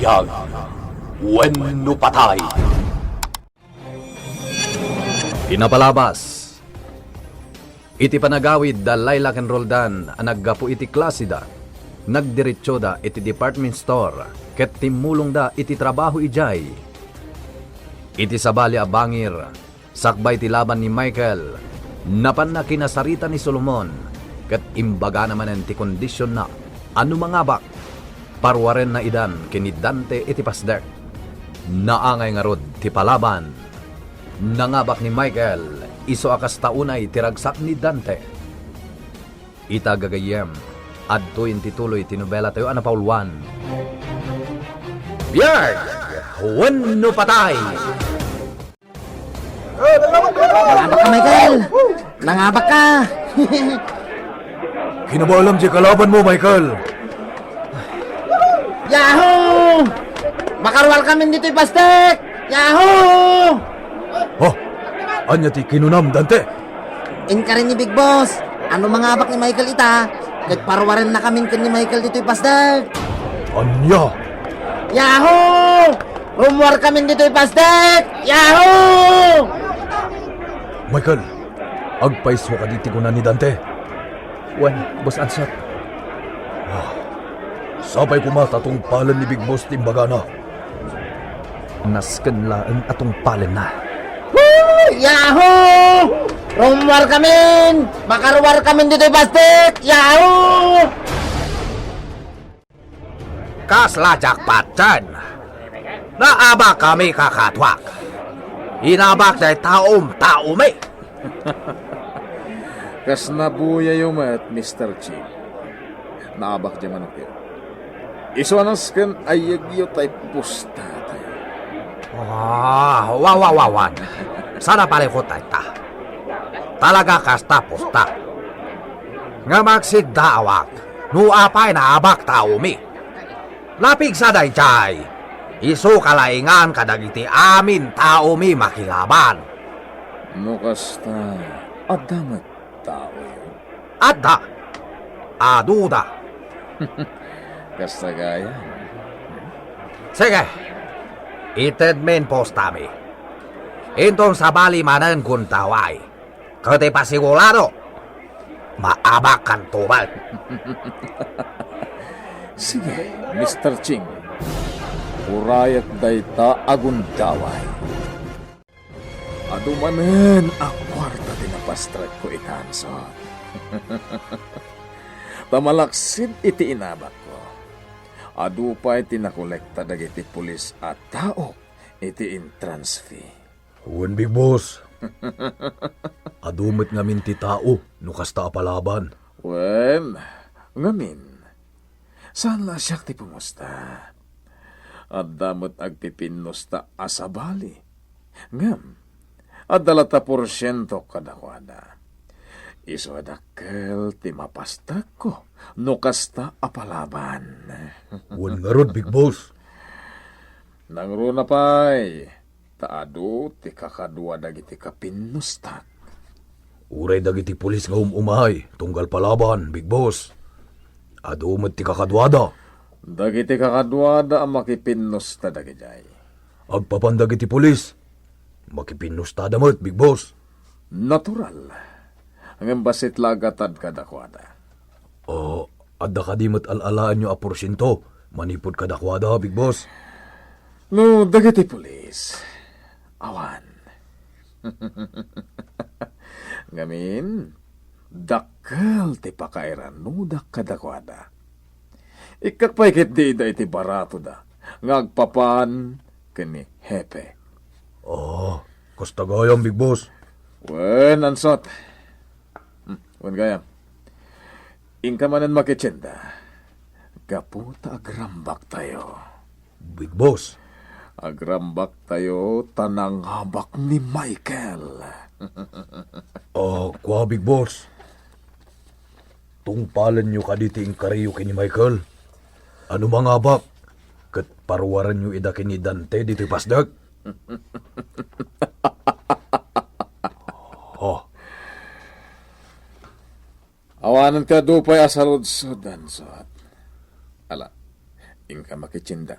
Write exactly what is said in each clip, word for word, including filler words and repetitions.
Tag, wenno patay. Pinapalabas. Iti panagawid da Lilac and Roldan a naggapu iti klaseda, nagdiretsoda iti department store ket timmulongda iti trabaho idiay. Iti sabali a bangir, sakbay ti laban ni Michael, napanna kinasarita ni Solomon ket imbagana manen ti kondisionna a no mangabak, paruarenna idan ken ni Dante iti pasdek. Naangay ngarud ti palaban. Nangabak ni Michael, isu a kasta unay ti ragsak ni Dante. Ita gagayyem, adtoyen ti tuloy ti nobelatayo a napauluan. Biag wenno patay! Nangabak ka, Michael! Nangabak ka! Kinabaalam ti kalabanmo, Michael. Yahoo! Makaruarkamin ditoy pasdek! Yahoo! Oh, ania ti kinunam, Dante? Inkari ni Big Boss, a no mangabak ni Michael ita, ket paruarennakamin ken ni Michael ditoy pasdek. Ania? Yahoo! Rumuarkamin ditoy pasdek! Yahoo! Michael, agpayso kadi ti kuna ni Dante? Wen, Boss Ansot. Ah, sapay koma ta tungpalen ni Big Boss ti imbagana. Nasken laeng a tungpalenna. Woo! Yahoo! Rumuarkamin! Makaruarkamin ditoy pasdek! Yahoo! Kasla jackpot ken. Naabak kami kakaduak. Inabak day taom taomi. Kas nabuyayo met, Mister Ching. Naabak diay manokyo. Isu a nasken ayegyo tay pustatayo. Ah, wawawawan. Sana palikot dayta. Talaga kasta pusta. Nga magsiddaawak, no apay naabak taomi. Napigsa daydiay, isu kalaingan kadagiti amin taomi makilaban. No kasta, adda met taoyo? Adda. Aduda. Kasta gayam. Sige. Itedmin pustami. Inton sabali manen gundaway. Ket ipasigurado, maabakkanto met. Sige, Mister Ching. Urayek dayta a gundaway. Adu manen a kuarta ti napastrekko ita, Ansot. Ta malaksid iti inabakko, adu pay ti nakolekta dagiti pulis a taok iti entrance fee. Wen, Big Boss. Adu met ngamin ti tao no kasta a palaban. Wen, ngamin, saan la a siak ti pumusta. Adda met agpipinnusta a sabali. Ngem, adda latta porsiento kadakuada. Isu a dakkel ti mapastrekko no kasta a palaban. Wen ngarud, Big Boss. Nangruna pay, ta adu ti kakadua dagiti kapinnustak. Uray dagiti pulis nga um-umay tunggal palaban, Big Boss. Adu met ti kakaduada. Dagiti kakaduada a makipinnusta dagidiay. Agpapan dagiti pulis, makipinnustada met, Big Boss. Natural. Ngem bassit la a gatad kadakuada. Ah, adda kadi met al-alaenyo a porsiento manipud kadakuada, Big Boss? No, dagiti pulis, awan. Ngamin, dakkel ti pakairanudak kadakuada. Ikkak pay ketdi ida iti baratoda nga agpapan ken ni Hepe. Ah, kasta gayam, Big Boss. Wen, Ansot. Hmm, wen gayam. Inka manen makitienda. Gapu ta agrambaktayo. Big Boss. Agrambaktayo ta nangabak ni Michael. Ah, kua, Big Boss. Tungpalenyo kadi ti inkariyo ken ni Michael? A no mangabak, ket paruarenyo ida ken ni Dante ditoy pasdek. Oh. Awanen ti adu pay a saludsod, Ansot. Ala, inka makitienda.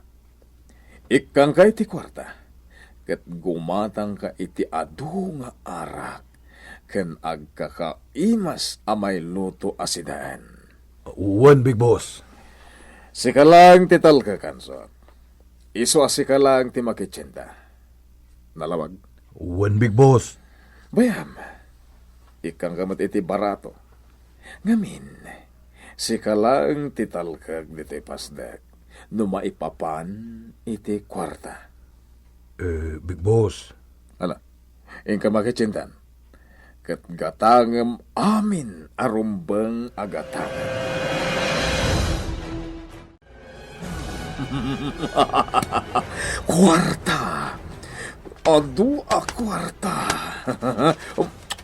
Ikkangka iti kuarta, ket gumatangka iti adu nga arak ken agkakaimas a mailuto a sidaen. Wen, Big Boss. Sika laeng ti talkek, Ansot. Isu a sika laeng ti makitsinta. Nalawag? Wen, Big Boss. Bayam, ikkangka met iti barato. Ngamin, sika laeng ti talkek ditoy pasdek no maipapan iti kuarta. Eh, Big Boss. Ala, inka makitsintan. Ket gatangem amin a rumbeng a gatangem. Kuarta! Adu a kuarta!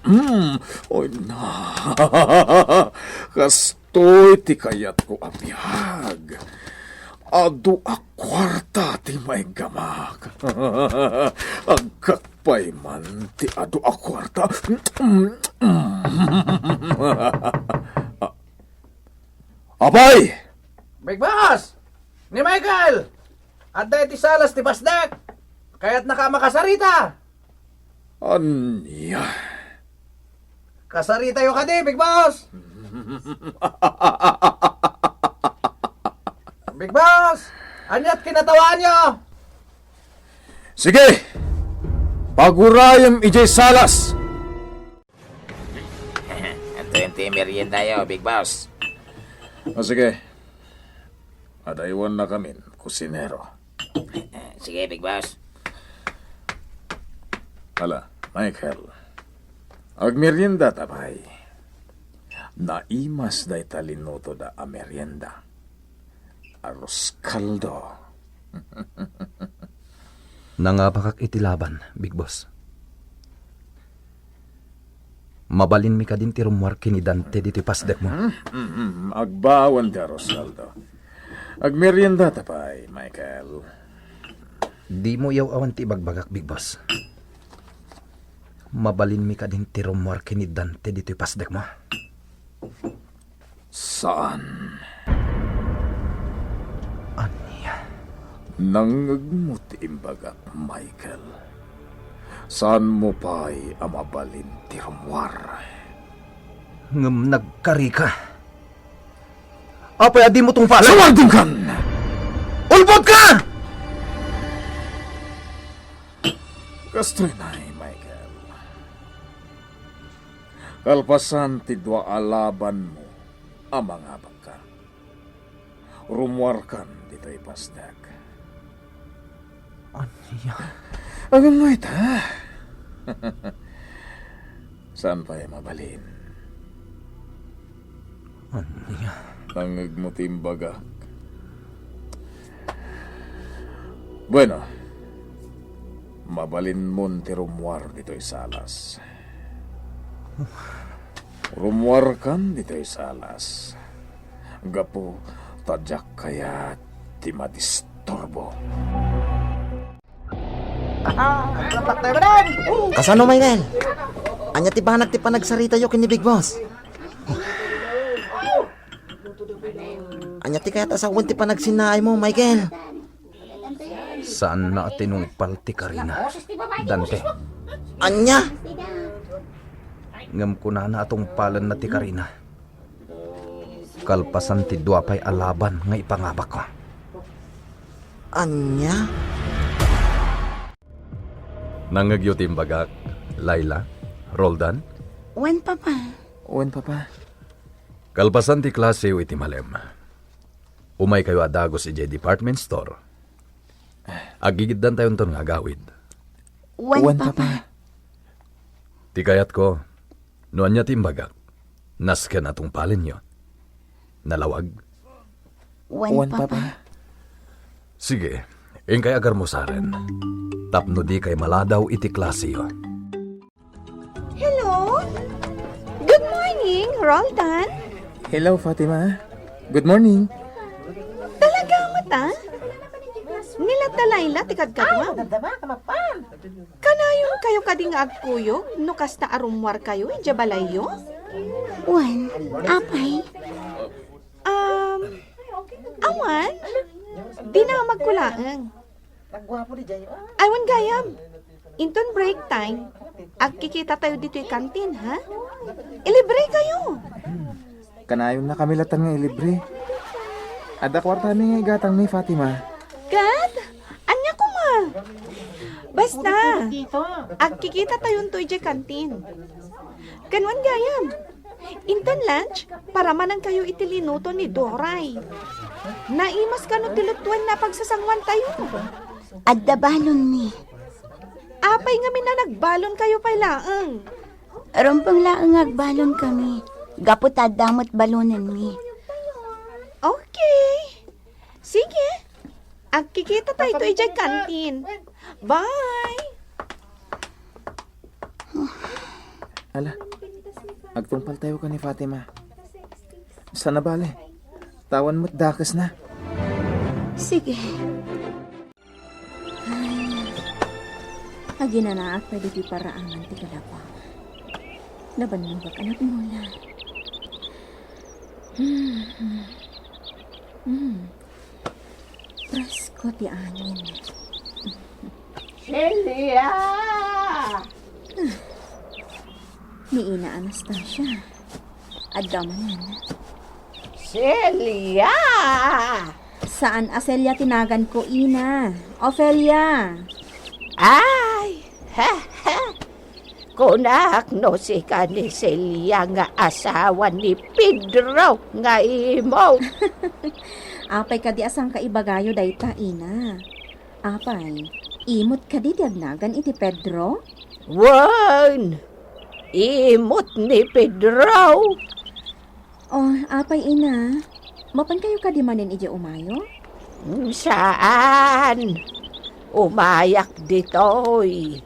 Hmm, oy na. Kastoy ti kayatko a biag. Adu a kuarta ti maiggamak. Agkakpay man ti adu a kuarta. Apay! Big Boss! Ni Michael! Adda iti salas ti pasdek! Kayatnaka a makasarita! Ania? Kasaritayo kadi, Big Boss! Big Boss! Aniat kinatawaanyo? Sige! Pagurayem idiay salas! Adtoy ti meriendayo, Big Boss. Ah, sige. Adaywannakamin, kusinero. Sige, Big Boss. Ala, Michael. Agmeriendata pay. Naimas dayta linutoda a merienda. Arroz caldo. Nangabakak iti laban, Big Boss. Mabalinmi kadin ti rummuar ken ni Dante ditoy pasdekmo? Hmm? Mm-mm. Agbawen ti arroz caldo. Agmeriendata pay, Michael. Dimo yaw-awan ti ibagbagak, Big Boss. Mabalinmi kadin ti rummuar ken ni Dante ditoy pasdekmo? Saan. Ania? Nangngegmo ti imbagak, Michael. Saanmo pay a mabalin ti rummuar. Ngem nagkarika. Apay a dimo tungpasen? Lawagdimkan! Ulbodka! Kastoy nay, Michael. Kalpasan ti dua a labanmo a mangabakka, rummuarkan ditoy pasdek. Ania? Agingga ita. Saan pay mabalin? Ania? Nangngegmo ti imbagak. Bueno, mabalinmon ti rummuar ditoy salas. Rummuarkan ditoy salas. Gapu ta diak kayat ti madisturbo. Kasano, Michael? Ania ti banag ti panagsaritayo ken ni Big Boss? Ania ti kayat a sawen ti panagsinnaaymo, Michael? Saanna a tinungpal ti karina, Dante. Ania? Ngem kunana a tungpalenna ti karina. Kalpasan ti dua pay a laban nga ipangabakko. Ania? Nangngegyo ti imbagak, Laila, Roldan? Wen, Papa. Wen, Papa. Kalpasan ti klaseyo iti malem, umaykayo a dagus idiay department store. Aggigiddantayo inton nga agawid. Wen, Wen, Papa. Papa. Ti kayatko, no ania ti imbagak, nasken a tungpalenyo. Nalawag? Wen, Wen, Papa. Papa. Sige, inkay agarmusaren. Tapno dikay maladaw iti klaseyo. Hello? Good morning, Roldan. Hello, Fatima. Good morning. Talaga met, a? Ni Laila ti kadkaduam? Kanayon kayo kadi nga agkuyog no kasta a rummuar kayo idiay balayyo? Wen, apay? Um, awan. Dinamagko laeng. Ay, wen gayam. Inton break time, agkikitatayo ditoy kantin, ha? Ilibrekayo. Kanayon na kami latta nga ilibre. Adda kuartami nga igatangmi, Fatima. Ket? Ania koma? Basta, agkikitatayon to idiay kantin. Ken wen gayam, inton lunch, paramanankayo iti linuto ni Doray. Naimas kano ti lutuen a pagsasanguantayo. Adda balonmi. Apay ngamin a nagbalonkayo pay laeng? Rumbeng laeng nga agbalon kami, gapu ta adda met balonenmi. Okay. Sige. Agkikitatayo idiay kantin. Bye. Ala, agtungpaltayo ken ni Fatima. Sana bale. Awan met dakesna. Sige. Ay, aginanaak dagiti paraanan ti kalapaw. Nabannogak a nagmula. Hmm. Hmm. Presko ti angin. Celia! Ni Ina Anastasia. Adda manen. Celia! Saan a Celia ti naganko, Ina. Ofelia! Ay! Kunak no sika ni Celia nga asawa ni Pedro nga imo. Apay kadi a sangka ibagayo dayta, Ina? Apay, imot kadi ti agnagan iti Pedro? Wen! Imot ni Pedro! Oh, apay, Ina? Mapankayo kadi manen idiay umayo? Saan. Umayak ditoy.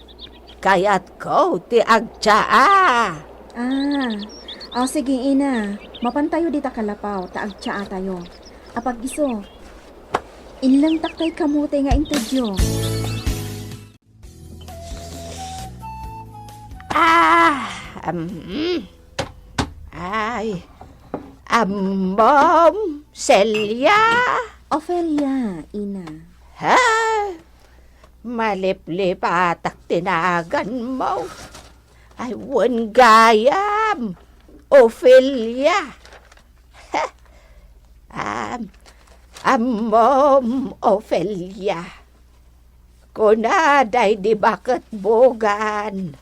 Kayatko ti agtsaa. Ah, oh, sige, Ina. Mapantayo dita kalapaw, ta agtsaatayo. Apag-iso, inlengtak tay kamote nga intudio. Ah, um, ay, ammom, Celia? Ofelia, Ina. Ha? Maliplipatak ti naganmo. Ay, wen gayam, Ofelia. Am, ammom, Ofelia. Kuna daydi baket bugan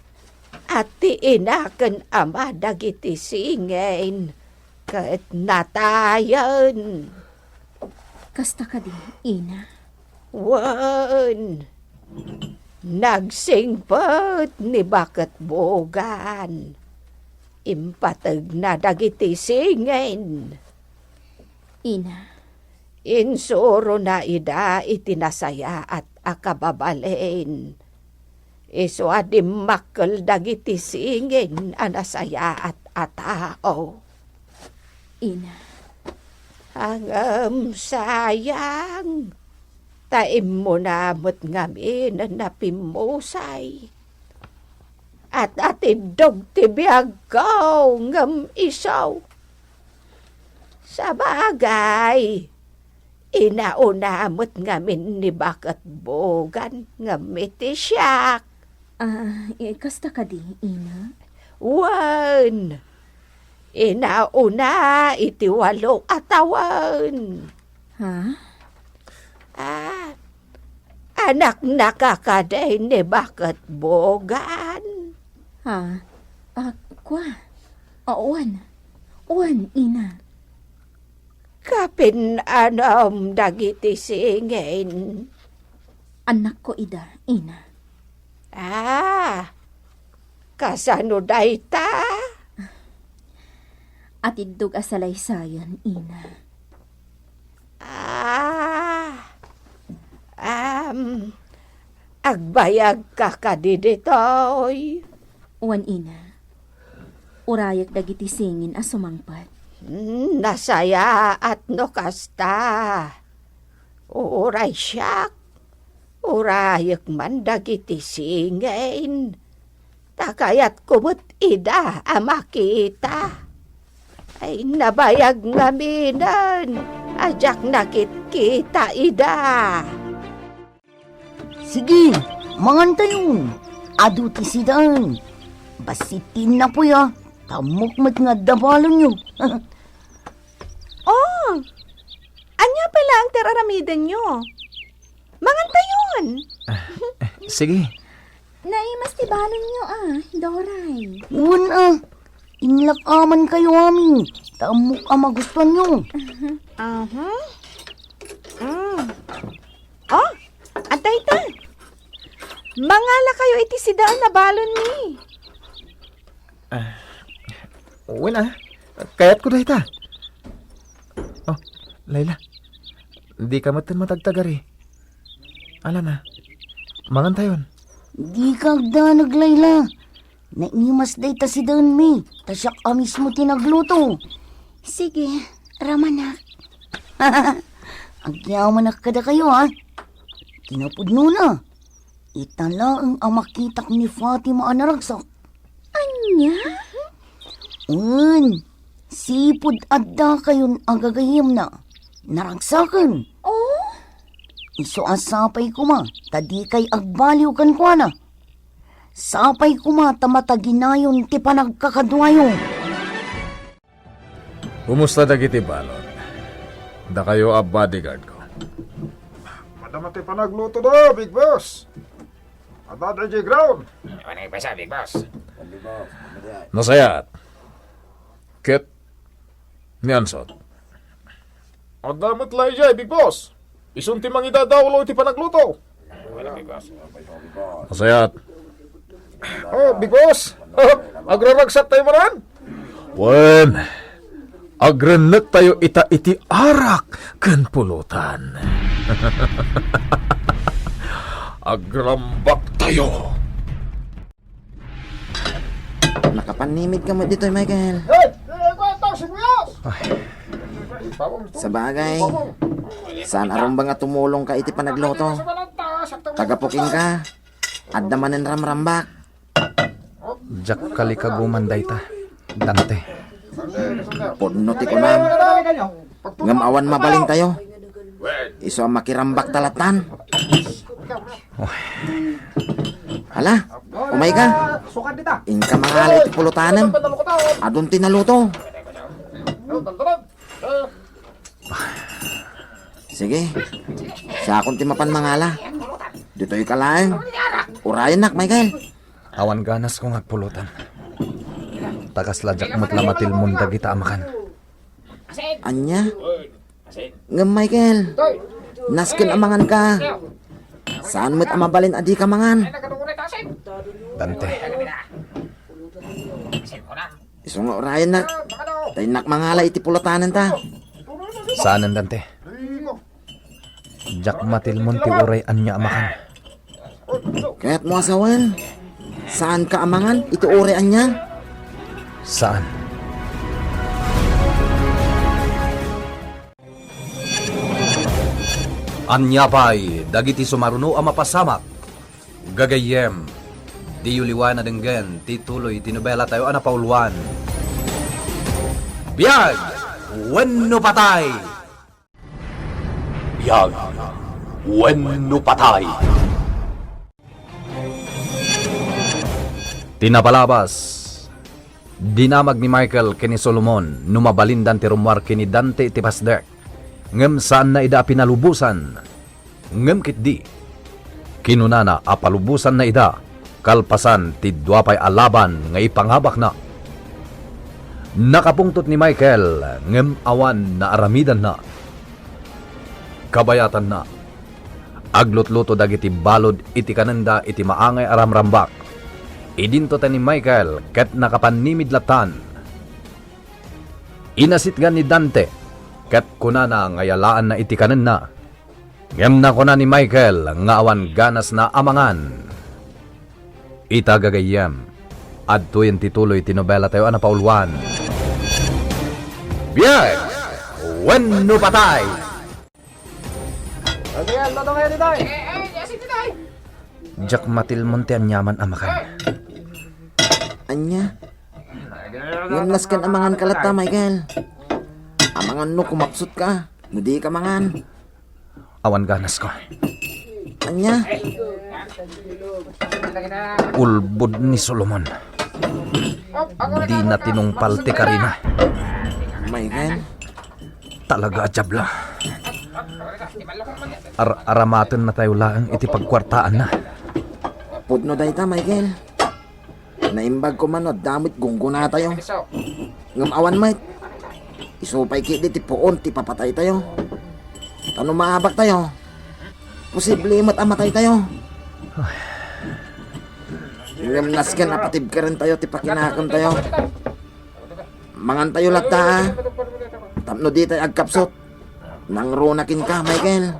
a ti ina ken ama dagiti singin ket natayen. Kasta kadi, Ina? Wen, nagsingpet ni baket bugan. Impategna dagiti singin. Ina. Insurona ida iti nasayaat a kababalin. Isu a dimmakkel dagiti singin a nasayaat a tao. Ina. Ngem sayang, ta immuna met ngamin a napimmusay. At-atiddog ti biagko ngem isu. Sabagay, inauna met ngamin ni baket bugan ngem iti siak. Ah, eh, kasta kadi, Ina? Wen, inauna iti walo a tawen. Ha? Ah, anaknaka kadi ni baket bugan? Ha? Ah, kua? Ah, wen. Wen, Ina. Kapin-anom dagiti singin? Anakko ida, Ina. Ah, kasano dayta? Atiddog a salaysayan, Ina. Ah, am, agbayagka kadi ditoy? Wen, Ina. Urayek dagiti singin a sumangpet. Hmm, nasayaat no kasta. Uray siak, urayek man dagiti singin. Ta kayatko met ida a makita. Ay, nabayag ngaminen a diak nakitkita ida. Sige, mangantayon. Adu ti sidaen. Bassit ti innapuy a. Tammok met nga adda balonyo. Oh! Ania pay laeng ti ar-aramidenyo? Mangantayon! Sige. Naimas ti balonyo a, Doray. Wen a, inlak-amankayo amin. Tammok a magustuanyo. Aha. Mm. Oh, adda ita. Mangalakayo iti sidaen a balonmi. Ah, wen a, kayatko dayta. Oh, Laila, dika metten matagtagari. Ala na, mangantayon. Dika agdanag, Laila. Naimas dayta sidaenmi, ta siak a mismo ti nagluto. Sige, ramanak. Agyamanak kadakayo, a. Kinapudnona, ita laeng a makitak ni Fatima a naragsak. Ania? Wen, sipud addakayon a gagayyemna, naragsaken. Oh? Isu a sapay koma ta dikay agbaliw kenkuana. Sapay koma ta mataginayon ti panagkakaduayo. Kumusta dagiti balon? Dakayo a bodyguard ko. Madama ti panagluto da, Big Boss. Adda daydiay ground. Ano yung pasa, Big Boss? Nasayaat. Ket ni Ansot. Adda met laydiay, Big Boss. Isun ti mangidadawlo iti panagluto. Nasayaat. Oh, Big Boss. Agraragsak tayo manen? Wen, agrennektayo ita iti arak ken pulutan. Agrambaktayo. Nakapannimid ka met ditoy, Michael. Hey! Hey, kwenta, sibuyas! Ay. Sabagay, saan a rumbeng a tumulong ka iti panagluto. Taga-Puking ka, adda manen ramrambak. Diak kalikaguman dayta, Dante. Pudno ti kunam. Ngem awan mabalintayo. Isu a makirambakta lattan. Oy. Hala, umay ka. Inka mangala iti pulutanem. Adun ti naluto. Sige. Siakon ti mapan mangala. Ditoy ka laeng. Urayennak, Michael. Awan ganasko nga agpulutan. Ta kasla diak met la matilmon dagita a makan. Ania? Ngem, Michael, nasken a mangan ka. Saan met a mabalin a dika mangan. Dante. Isu nga urayennak. Ta innak mangala iti pulutanen ta. Saanen, Dante. Diak matilmon ti uray ania a makan. Kayatmo a sawen, saanka a mangan iti uray ania? Saan. Ania pay dagiti sumaruno a mapasamak? Gagayyem, diyo liwan a denggen ti tuloy ti nobela tayo a napauluan. Biag wenno patay! Biag wenno patay. Ti napalabas, dinamag ni Michael ken ni Solomon no mabalindan ti rummuar ken ni Dante iti pasdek, ngem saanna ida a pinalubosan. Ngem ketdi, kinunana a palubosanna ida kalpasan ti dua pay a laban nga ipangabakna. Nakapungtot ni Michael ngem awan naaramidanna. Kabayatanna, aglutluto dagiti balud iti kanenda iti maangay a ramrambak. Idinto ta ni Michael ket nakapannimid lattan. Inasitgan ni Dante ket kunana nga yalaanna iti kanenna. Ngem nakuna ni Michael nga awan ganasna a mangan. Ita gagayyem, adtoyen ti tuloy ti nobela tayo a napauluan. Biag wenno patay! Diak matilmon ti aniaman a makan. Ania? Ngem nasken a mangan ka latta, Michael. Amangan no kumapsut ka, no di ka mangan. Awan ganas ko. Ania? Ulbod ni Solomon. Dina tinungpal ti karina. Michael? Talaga a diablo. Ar-, aramatenna tayo laeng iti pagkuartaanna. Pudno dayta, Michael. Naimbag koma no adda met gunggonatayo. Ngem awan met. Isu pay ketdi ti puon ti papataytayo. Ta no maabaktayo, posible met a mataytayo. Ngem nasken a patibkerentayo ti pakinakemtayo. Mangantayo latta, a. Tapno ditay agkapsut. Nangruna kenka, Michael.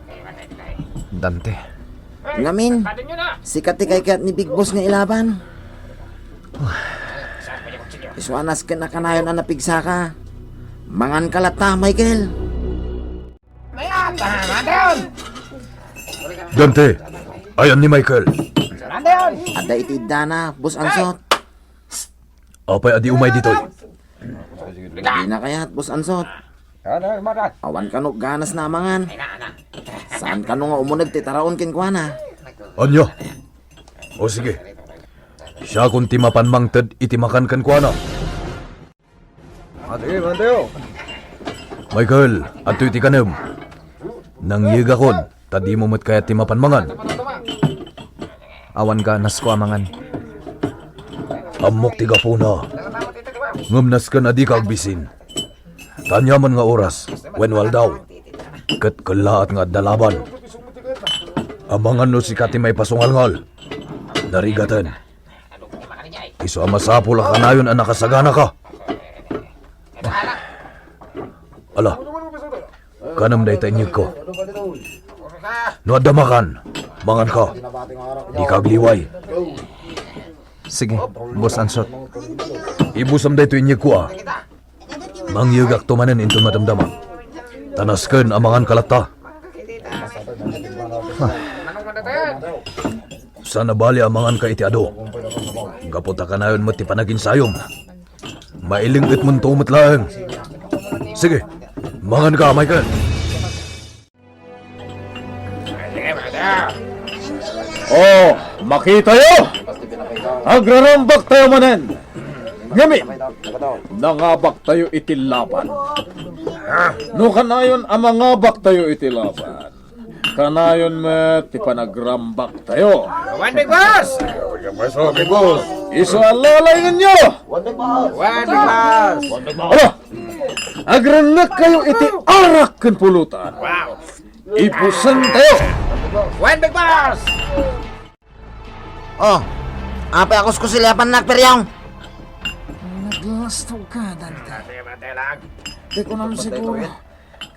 Dante. Ngamin, sika ti kaikayat ni Big Boss nga ilaban. Isu a nasken a kanayon a napigsaka. Manganka latta, Michael. Dante, ayan ni Michael. Adda iti iddana, Boss Ansot. Apay a di umay ditoy? Dina kayat, Boss Ansot. Awan kano ganasna a mangan. Saan kano nga umuneg ti taraon kenkuana? Ania? O sige. Siakon ti mapan mangted iti makan kenkuana. Michael, adtoy ti kanem. Nangyegakon, ta dimo met kayat ti mapan mangan. Awan ganasko a mangan. Ammok ti gapuna. Ngem nasken a dika agbisin. Ta aniaman nga oras wenno aldaw, ket kellaat nga adda laban. Amangan no sika ti maipasungalngal. Narigaten. Isu a masapul a kanayon a nakasaganaka. Ala, kanem dayta inyegko. No adda makan, manganka. Dika agliway. Sige, Boss Ansot. Ibusam daytoy inyegko, a. Mangyegakto manen inton madamdama. Ta nasken a manganka latta. Saan a bali a manganka iti adu. Gapu ta kanayon met ti panaginsayom. Mailing-etmonto met laeng. Sige, manganka, Michael. O, makitayo! Agrarambaktayo manen! Ngamin, nangabaktayo iti laban. No kanayon a mangabaktayo iti laban, kanayon met ti panagrambaktayo. Wen, Big Boss! Isu a lalaingenyo! Wen, Big Boss! Ala, agrennekkayo iti arak ken pulutan. Wow! Ibusentayo! Wen, Big Boss! O, apay a kuskusilapannak, Peryong? Naglastog ka, Dante. Di ko naman siguro.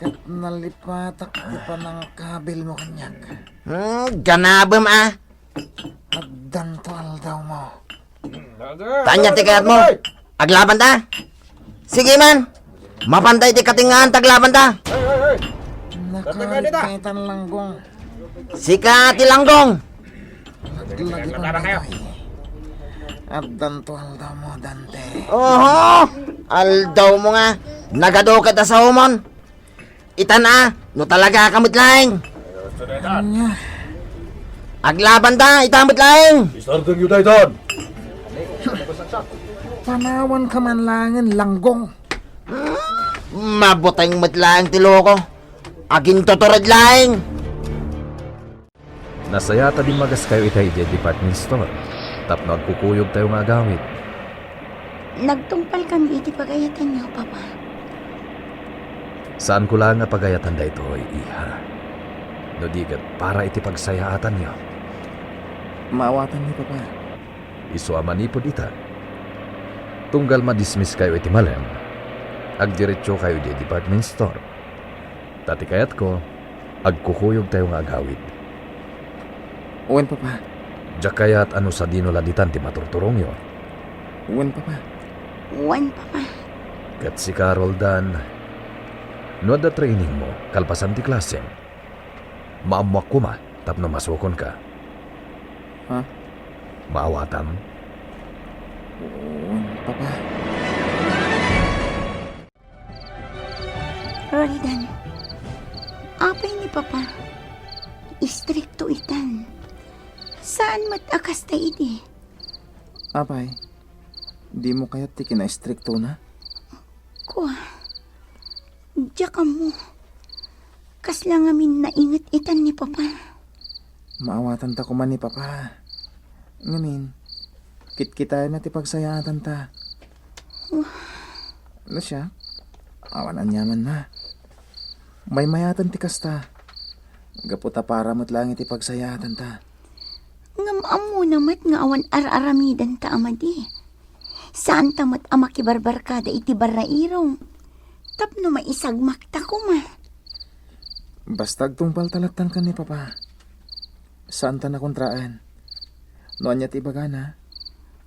Ket nalipatak ti panangkabilmo kaniak. Hmm, ganabem, a. Addanto aldawmo. Ania ti kayatmo? Aglabanta? Sige man. Mapanta iti katengngaan ta aglabanta. Nakarit kaytan, Langgong. Sika ti Langgong. Laglagipan daytoy. Addanto aldawmo, Dante. Oho! Aldawmo nga. Nagadu ket a saomon. Itan a, no talaga ka met laeng. Ania? Aglabanta, ita met laeng. Isardengyo daytan. Panawanka man laengen, Langgong. Hmm, mabuteng met laeng ti loko. Agintutured laeng. Nasayaat a dimmagaskayo itay idiay department store tapno agkukuyogtayo nga agawid. Nagtungpalkami iti pagayatanyo, Papa. Saanko laeng a pagayatan daytoy, iha. No di ket para iti pagsayaatanyo. Maawatanmi, Papa. Isu a manipud ita, tunggal madismisskayo iti malem, agdiretsokayo idiay department store. Ta ti kayatko, agkukuyogtayo nga agawid. Wen, Papa. Diak kayat a no sadino la ditan ti maturturongyo. Wen, Papa. Wen, Papa. Ket sika, Roldan, no adda trainingmo kalpasan ti klasem, maammoak koma tapno masukonka. Ha? Maawatam? Wen, Papa. Roldan, apay ni Papa? Istrikto itan. Saan met a kasta idi? Apay, dimo kayat ti kinaistriktona? Kua, diak ammo. Kasla ngamin nainget itan ni Papa. Maawatanta koma ni Papa. Ngamin, kitkitaenna ti pagsayaatanta. Wah. No siak, awan aniamanna. Maymayatan ti kasta. Gapu ta para met laeng iti pagsayaatanta. Ngem ammona met nga awan ar-aramidenta a madi. Saanta met a makibarbarkada iti barrairong tapno maisagmakta koma. Basta agtungpalta lattan ken ni Papa. Saanta a kontraen. No ania ti ibagana,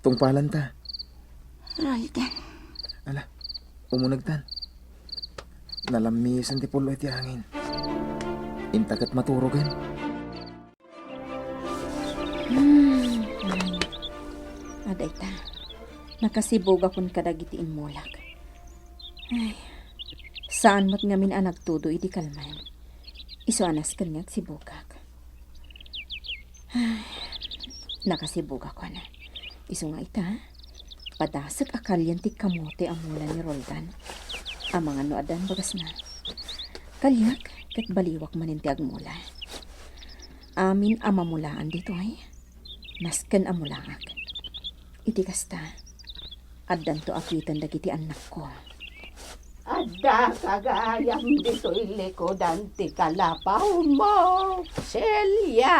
tungpalanta. Roldan. Ala, umunegtan. Nalammisen ti pullo iti angin. Inta ket maturogen. Hmm, ay. Adda ita. Nakasibugakon kadagiti immulak. Ay, saan met ngamin a nagtudo idi kalman. Isu a nasken nga agsibugak. Ay, nakasibugakon. Isu nga ita, padasek a kalian ti kamote a mula ni Roldan. Amangan no addan bagasna. Kaliak, ket baliwak manen ti agmula. Amin a mamulaan ditoy, nasken a mulaak. Iti kasta, addanto a kiten dagiti annakko. Adda ka gayam ditoy likudan ti kalapawmo, Celia.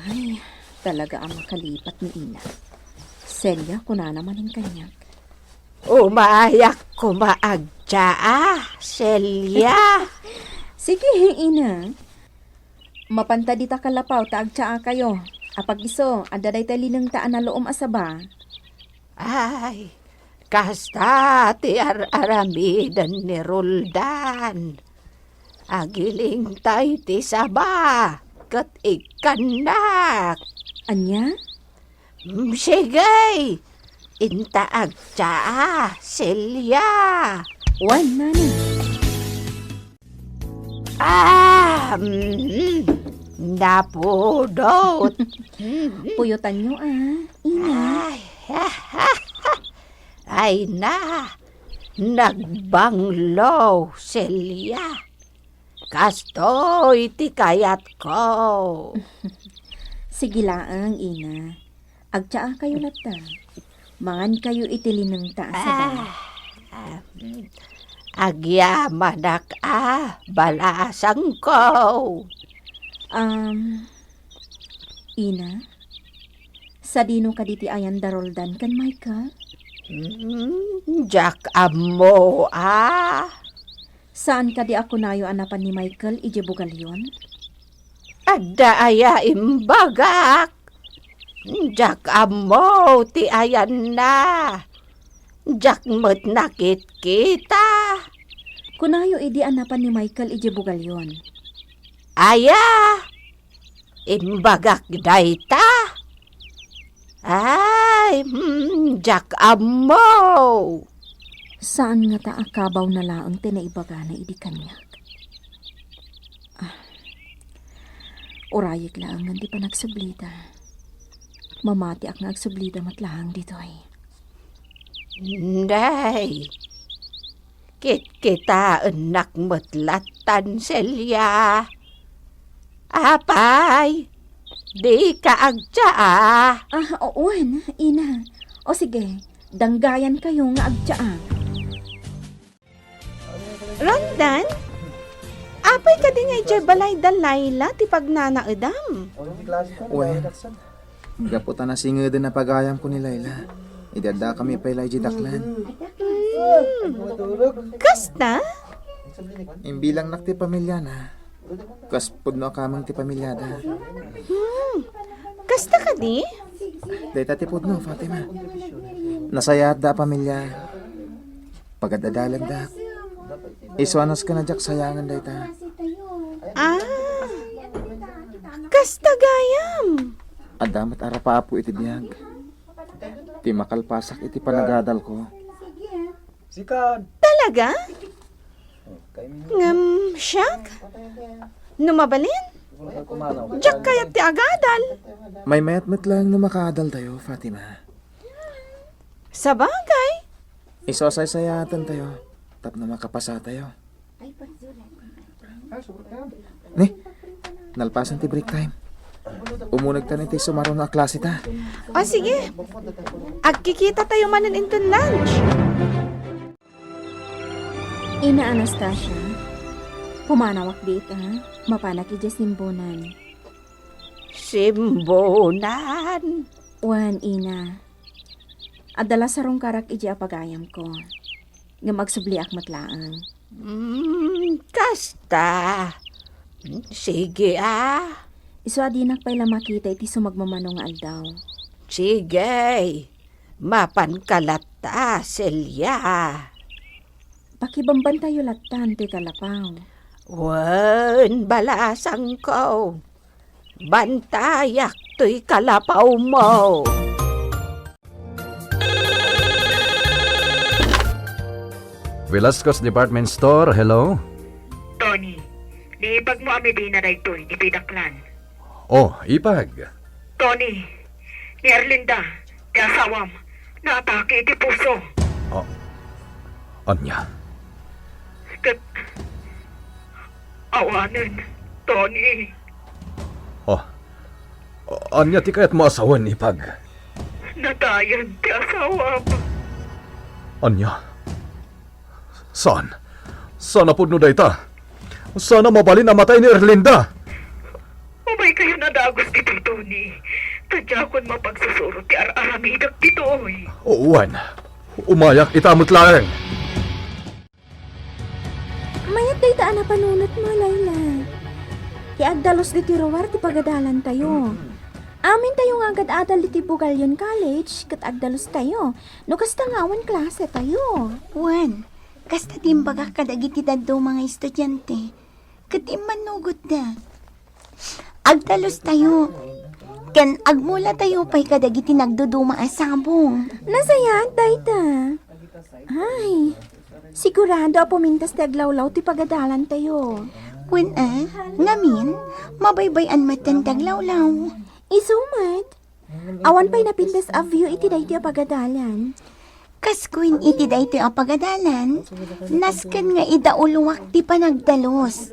Ay, talaga a makalipat ni Ina. Celia, kunana manen kaniak. Umayak koma agtsaa, Celia. Sige, Ina. Mapanta dita kalapaw ta agtsaakayo. Apag-isu, adda dayta linengta a naluom a saba. Ay, kasta ti ar-aramiden ni Roldan. Agilingtay ti saba ket ikkannak. Ania? Mm, sige, inta agtsaa, Celia. Wen, Nana. Ah, mm, napudot. Mm. Puyotanyo, ah, Ina. Ay, ay na, nagbanglo, Celia. Kastoy ti kayatko. Sige laeng, Ina. Agtsaakayo latta. Mangankayo iti linengta a saba. Ah, ah, mm. Agyamanak a balasangko. Um, Ina, sadino kadi ti ayan da Roldan ken Michael? Hmm, diak ammo a. Saan kadi a kunayo a napan ni Michael idiay bugalyon? Adda aya imbagak? Diak ammo ti ayanna. Diak met nakitkita. Kunayo idi a napan ni Michael idiay bugalyon. Aya? Imbagak dayta? Ay, hmm, diak ammo. Saan ngata a kabawna laeng ti naibagana idi kaniak? Ah, urayek laengen ti panagsublida. Mamatiak nga agsublida met laeng ditoy. Nay, kitkitaennak met lattan, Celia. Apay, dika agtsaa? Ah, wen, Ina. O sige, danggayankayo nga agtsaa. Roldan, apay kadi nga idiay balay da Laila ti pagnanaedam? Wen, gapu ta nasingeden a pagayamko ni Laila, idi addakami pay la idiay daklan. Hmm. Kasta? Imbilangnak ti pamiliana. Kas pudno a kameng ti pamiliada. Hmm. Kasta kadi? Dayta ti pudno, Fatima. Nasayaatda a pamilia. Pagad-adalandak. Isu a nasken a diak sayangen dayta. Ah. Kasta gayam. Adda met arapapo iti biag. Ti makalpasak iti panagadalko. Sikan. Talaga? Ngem siak? No mabalin, Diak kayat ti agadal. Maymayat met laeng no makaadaltayo, Fatima. Sabagay. Isu a saysayaatantayo tapno makapasatayo. Ni, nalpasen ti break time. Umunegtan iti sumaruno a klaseta. O, sige. Agkikitatayo manen inton lunch. Ina Anastasia, pumanawak dita. Mapanak idiay simbonan. Simbonan? Wen, ina. Adda la sarungkarak idiay apagayamko. Ngem agsubliak met laeng. Mm, kasta. Sige, a. Isu a dinak pay la makita iti sumagmamano nga aldaw. Sige. Mapanka latta, Celia. Pakibambantayo lattan toy kalapaw. Wen, balasangko. Bantayak toy kalapawmo. Velasco's Department Store, hello? Tony, ni ipagmo a Medina daytoy, ditoy daklan. Oh, ipag. Tony, ni Erlinda, ti asawam, naatake iti puso. Oh, ania? Ket awanen, Tony. Oh, ania ti kayatmo a sawen, ipag? Natayen ti asawam. Ania? Saan? Saan a pudno dayta? Saan a mabalin a matay ni Erlinda? Umaykayon a dagus ditoy, Tony. Ta diakon mapagsusuro ti ar-aramidek ditoy. Wen, umayak ita met laeng. Mayat dayta a napanunotmo, Laila. Ti agdalus ditoy ruar ti pagadalantayo. Amintayo nga agad-adal ditoy Bugallon College ket agdalustayo. No kasta nga awan klasetayo. Wen, kasta ti imbagak kadagiti dadduma nga estudiante ket immannugotda. Agdalustayo ken agmulatayo pay kadagiti nagduduma a sabong. Nasayaat dayta. Ay, sigurado a pumintas ti aglawlaw ti pagadalantayo. Wen a, ngamin, mabaybay-an metten ti aglawlaw. Isu met. Awan pay napintas a view iti daytoy a pagadalan. Kas kuin iti daytoy a pagadalan, nasken nga idauluak ti panagdalus.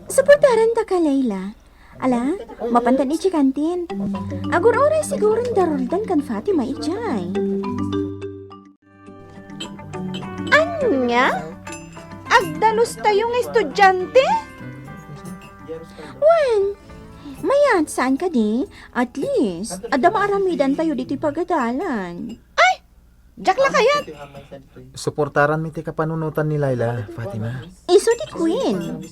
Suportaranta ka, Laila. Ala, mapantan iti kantin. Agur-uray siguron da Roldan ken Fatima idiay. Ania? Agdalustayo nga estudiante? Wen, mayat saan kadi? At least, adda maaramidantayo ditoy pagadalan. Ay! Diak la kayat! Suportaranmi ti kapanunotan ni Laila, Fatima. Isu ti queen.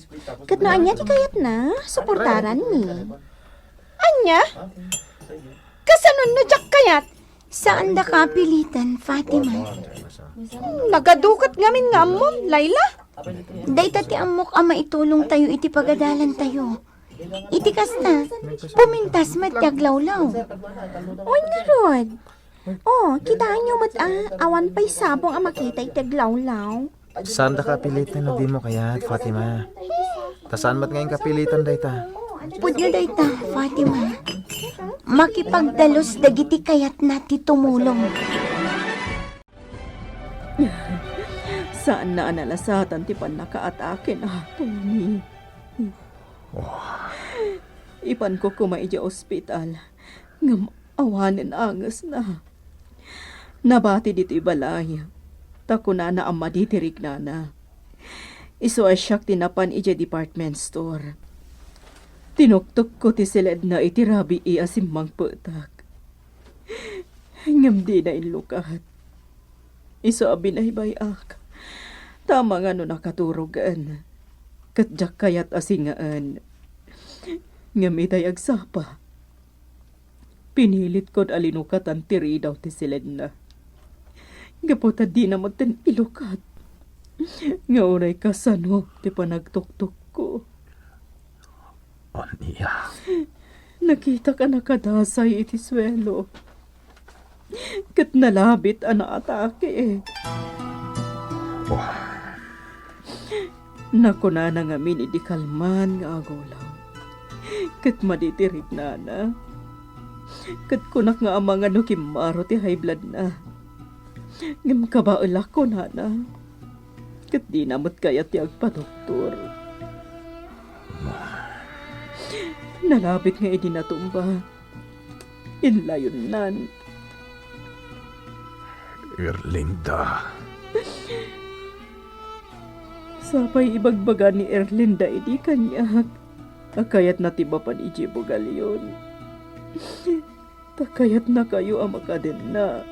Ket no ania ti kayatna, suportaranmi. Ania? Kasano no diak kayat? Saandaka a pilitan, Fatima. Nagaduket ngamin nga ammom, Laila. Dayta ti ammok a maitulongtayo iti pagadalantayo. Iti kasta, pumintas met ti aglawlaw. Wen ngarud. Oh, kitaenyo met a, awan pay sabong a makita iti aglawlaw. Saandaka a pilitan no dimo kayat, Fatima. Ta saan met nga inkapilitan dayta. Pudno dayta, Fatima. Makipagdalus dagiti kayatna ti tumulong. Saanna a nalasatan ti pannakaatakena, Tony. Oh. Ipanko koma idiay ospital, ngem awanen angesna. Nabati ditoy balay, ta kunana a madi ti rignana. Isu a siak ti napan idiay department store. Tinuktokko ti siledna iti rabii a simmangpetak. Ngem dina inlukat. Isu a binaybay-ak, ta amangan no nakaturogen, ket diak kayat a singaen. Ngem itay agsapa, pinilitkon a linukatan ti ridaw ti siledna. Gapu ta dina metten ilukat nga uray kasano ti panagtuktokko. Ania? Nakitak a nakadasay iti suelo. Ket nalabit a naatake. Oh. Nakunana ngamin idi kalman nga agulaw. ket madi ti riknana. Ket kunak nga amangan no kimmaro ti high blood na. Ngem kabaelak kunana. Ket dina met kayat ti agpadoktor. Nalabit nga idi natumba, inlayonnan. Erlinda. Sapay ibagbaga ni Erlinda idi kaniak a kayatna ti mapan idiay bugalyon. Ta kayatnakayo a makadenna.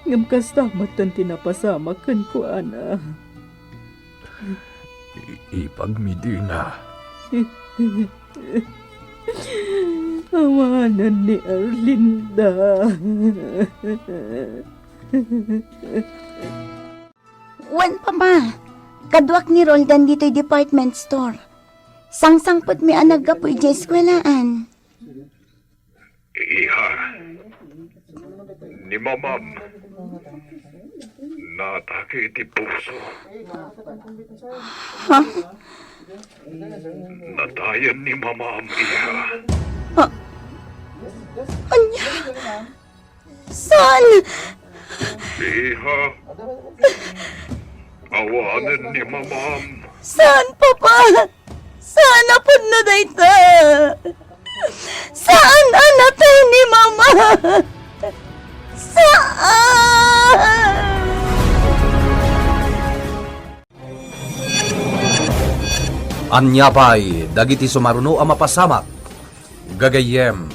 Ngem kasta metten ti napasamak kenkuana. I-, ipagmidina. Awanen ni Erlinda. Wen, Papa. Kaduak ni Roldan ditoy department store. Sangsangpetmi a naggapu idiay eskuelaan. Iha, ni Mamam, naatake iti puso. Ha? Natayen ni Mamam, iha. Ha? Ania? Saan? Iha, awanen ni Mamam. Saan, Papa? Saan a pudno dayta? Saan a natay ni Mama? Saan? Ania pay dagiti sumaruno a mapasamak? Gagayyem,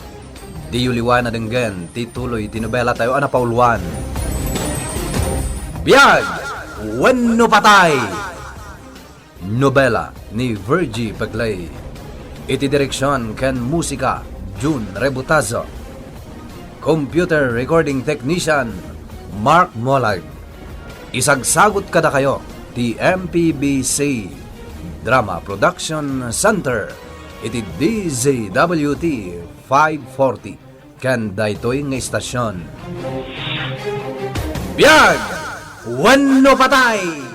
diyo liwan a denggen ti tuloy ti nobelatayo a napauluan. Biag wenno patay! Nobela ni Virgie Pegley. Iti direksion ken musika, Jun Rebutazo. Computer recording technician, Mark Molag. Isagsagut kadakayo ti M P B C Drama Production Center iti D Z W T five forty ken daytoy nga istasion. Biag wenno patay!